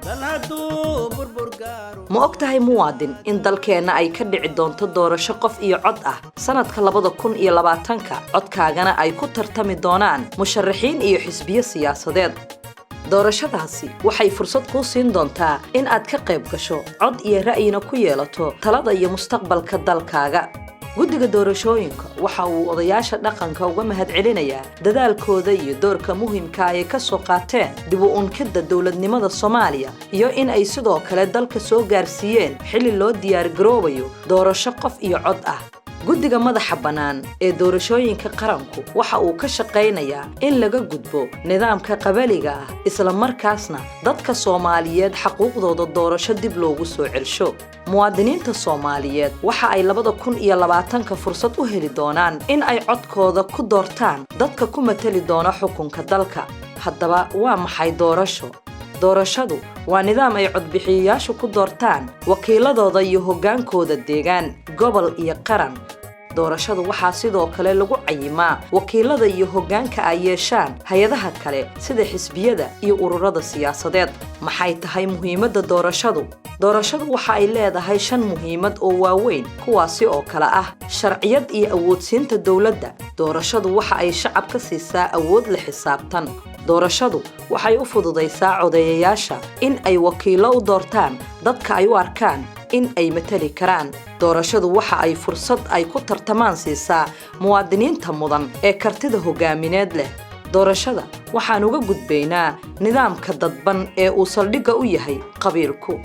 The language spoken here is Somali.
Dal hadduu burbur gaaro. Ma og tahay, muwaadin, in dalkeenna ay ka dhici doonto doorasho qof iyo cod ah sannadka 2020-ka, codkaagana ay ku tartami doonaan musharaxiin iyo xisbiyo siyaasadeed? Doorashadaasi waxay fursad kuu siin doontaa in aad ka qayb gasho, cod iyo ra'yina ku yeelato talada iyo mustaqbalka dalkaaga. Guddiga doorashooyinka waxa uu odayaasha dhaqanka uga mahadcelinayaa dadaalkooda iyo doorka muhiimka ay ka soo qaateen dib u unkidda dowladnimada Soomaaliya iyo in ay sidoo kale dalka soo gaarsiiyeen xilli loo diyaargaroobayo doorasho qof iyo cod ah. Guddiga madaxa bannaan ee doorashooyinka qaranku waxa uu ka shaqaynayaa in laga gudbo nidaamka qabaliga ah, isla markaasna dadka Soomaaliyeed xaquuqdooda doorasho dib loogu soo celsho. Muwaadiniinta Soomaaliyeed waxa ay 2020-ka fursad u heli doonaan in ay codkooda ku doortaan dadka ku matali doona xukunka dalka. Haddaba, waa maxay doorasho? Doorashadu waa nidaam ay codbixiyayaashu ku doortaan wakiiladooda iyo hoggaankooda deegaan, gobol iyo qaran. Doorashadu waxaa sidoo kale lagu cayimaa wakiilada iyo hoggaanka ay yeeshaan hay-adaha kale sida xisbiyada iyo ururada siyaasadeed. Maxay tahay muhiimadda doorashadu? Doorashadu waxa ay leedahay shan muhiimad oo waaweyn, kuwaasi oo kale ah: sharciyad iyo awoodsiinta dowladda. Doorashadu waxa ay shacabka siisaa awood la xisaabtan. Doorashadu waxay u fududaysaa codeeyayaasha in ay wakiillo u doortaan dadka ay u arkaan in ay matali karaan. Doorashadu waxa ay fursad ay ku tartamaan siisaa muwaadiniinta mudan ee kartida hogaamineed leh. Doorashada waxaan uga gudbaynaa nidaamka dadban ee uu saldhigga u yahay qabiilku.